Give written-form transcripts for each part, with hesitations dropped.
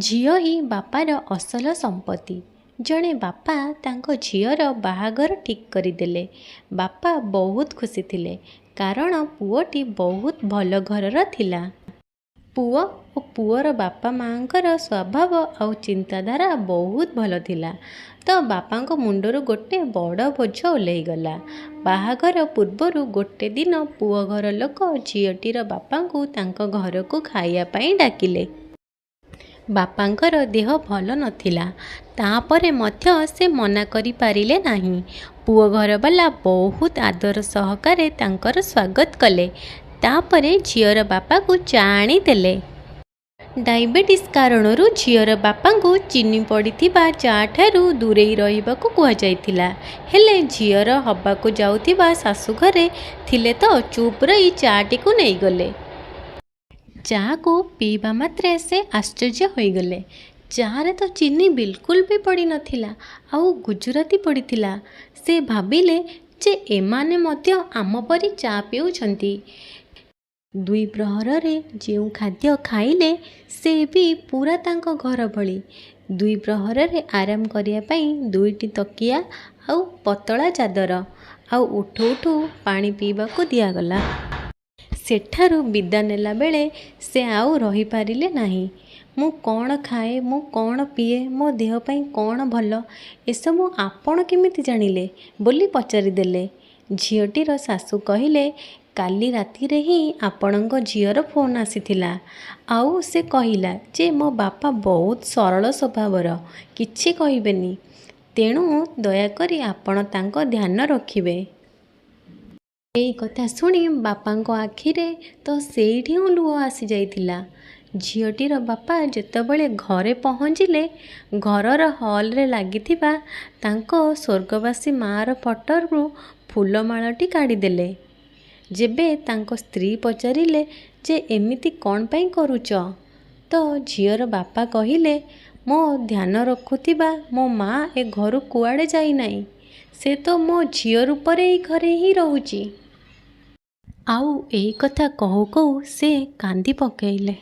ଝିଅ ହିଁ ବାପାର ଅସଲ ସମ୍ପତ୍ତି। ଜଣେ ବାପା ତାଙ୍କ ଝିଅର ବାହାଘର ଠିକ୍ କରିଦେଲେ। ବାପା ବହୁତ ଖୁସି ଥିଲେ, କାରଣ ପୁଅଟି ବହୁତ ଭଲ ଘରର ଥିଲା। ପୁଅ ଓ ପୁଅର ବାପା ମାଆଙ୍କର ସ୍ୱଭାବ ଆଉ ଚିନ୍ତାଧାରା ବହୁତ ଭଲ ଥିଲା, ତ ବାପାଙ୍କ ମୁଣ୍ଡରୁ ଗୋଟେ ବଡ଼ ବୋଝ ଓହ୍ଲେଇଗଲା। ବାହାଘର ପୂର୍ବରୁ ଗୋଟେ ଦିନ ପୁଅ ଘର ଲୋକ ଝିଅଟିର ବାପାଙ୍କୁ ତାଙ୍କ ଘରକୁ ଖାଇବା ପାଇଁ ଡାକିଲେ। ବାପାଙ୍କର ଦେହ ଭଲ ନଥିଲା, ତା'ପରେ ମଧ୍ୟ ସେ ମନା କରିପାରିଲେ ନାହିଁ। ପୁଅ ଘରବାଲା ବହୁତ ଆଦର ସହକାରେ ତାଙ୍କର ସ୍ୱାଗତ କଲେ। ତା'ପରେ ଝିଅର ବାପାକୁ ଚା ଆଣି ଦେଲେ। ଡାଇବେଟିସ୍ କାରଣରୁ ଝିଅର ବାପାଙ୍କୁ ଚିନି ପଡ଼ିଥିବା ଚା ଠାରୁ ଦୂରେଇ ରହିବାକୁ କୁହାଯାଇଥିଲା। ହେଲେ ଝିଅର ହବାକୁ ଯାଉଥିବା ଶାଶୁ ଘରେ ଥିଲେ ତ ଚୁପ୍ ରହି ଚା'ଟିକୁ ନେଇଗଲେ। ଚା'କୁ ପିଇବା ମାତ୍ରେ ସେ ଆଶ୍ଚର୍ଯ୍ୟ ହୋଇଗଲେ। ଚା'ରେ ତ ଚିନି ବିଲକୁଲ ବି ପଡ଼ିନଥିଲା, ଆଉ ଗୁଜୁରାତି ପଡ଼ିଥିଲା। ସେ ଭାବିଲେ ଯେ ଏମାନେ ମଧ୍ୟ ଆମ ପରି ଚା' ପିଉଛନ୍ତି। ଦ୍ୱିପ୍ରହରରେ ଯେଉଁ ଖାଦ୍ୟ ଖାଇଲେ ସେ ବି ପୂରା ତାଙ୍କ ଘର ଭଳି। ଦ୍ୱିପ୍ରହରରେ ଆରାମ କରିବା ପାଇଁ ଦୁଇଟି ତକିଆ ଆଉ ପତଳା ଚାଦର, ଆଉ ଉଠୁ ଉଠୁ ପାଣି ପିଇବାକୁ ଦିଆଗଲା। ସେଠାରୁ ବିଦା ନେଲାବେଳେ ସେ ଆଉ ରହିପାରିଲେ ନାହିଁ। ମୁଁ କ'ଣ ଖାଏ, ମୁଁ କ'ଣ ପିଏ, ମୋ ଦେହ ପାଇଁ କ'ଣ ଭଲ, ଏସବୁ ଆପଣ କେମିତି ଜାଣିଲେ ବୋଲି ପଚାରିଦେଲେ। ଝିଅଟିର ଶାଶୁ କହିଲେ, କାଲି ରାତିରେ ହିଁ ଆପଣଙ୍କ ଝିଅର ଫୋନ୍ ଆସିଥିଲା, ଆଉ ସେ କହିଲା ଯେ ମୋ ବାପା ବହୁତ ସରଳ ସ୍ୱଭାବର, କିଛି କହିବେନି, ତେଣୁ ଦୟାକରି ଆପଣ ତାଙ୍କ ଧ୍ୟାନ ରଖିବେ। ଏଇ କଥା ଶୁଣି ବାପାଙ୍କ ଆଖିରେ ତ ସେଇଠି ଲୁହ ଆସିଯାଇଥିଲା। ଝିଅଟିର ବାପା ଯେତେବେଳେ ଘରେ ପହଞ୍ଚିଲେ, ଘରର ହଲରେ ଲାଗିଥିବା ତାଙ୍କ ସ୍ୱର୍ଗବାସୀ ମାଆର ଫଟୋରୁ ଫୁଲମାଳଟି କାଢ଼ିଦେଲେ। ଯେବେ ତାଙ୍କ ସ୍ତ୍ରୀ ପଚାରିଲେ ଯେ ଏମିତି କ'ଣ ପାଇଁ କରୁଛ, ତ ଝିଅର ବାପା କହିଲେ, ମୋ ଧ୍ୟାନ ରଖୁଥିବା ମୋ ମା' ଏ ଘରୁ କୁଆଡ଼େ ଯାଇନାହିଁ, ସେ ତ ମୋ ଝିଅ ରୂପରେ ଏଇ ଘରେ ହିଁ ରହୁଛି। ଆଉ ଏଇ କଥା କହୁ କହୁ ସେ କାନ୍ଦି ପକାଇଲେ।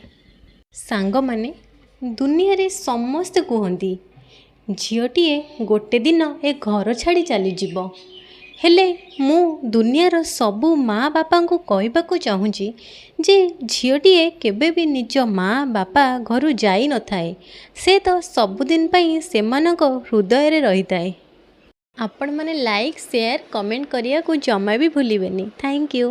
ସାଙ୍ଗମାନେ, ଦୁନିଆରେ ସମସ୍ତେ କୁହନ୍ତି ଝିଅଟିଏ ଗୋଟେ ଦିନ ଏ ଘର ଛାଡ଼ି ଚାଲିଯିବ। ହେଲେ ମୁଁ ଦୁନିଆର ସବୁ ମା' ବାପାଙ୍କୁ କହିବାକୁ ଚାହୁଁଛି ଯେ ଝିଅଟିଏ କେବେ ବି ନିଜ ମା' ବାପା ଘରୁ ଯାଇନଥାଏ, ସେ ତ ସବୁଦିନ ପାଇଁ ସେମାନଙ୍କ ହୃଦୟରେ ରହିଥାଏ। ଆପଣମାନେ ଲାଇକ୍, ସେୟାର, କମେଣ୍ଟ କରିବାକୁ ଜମା ବି ଭୁଲିବେନି। Thank you.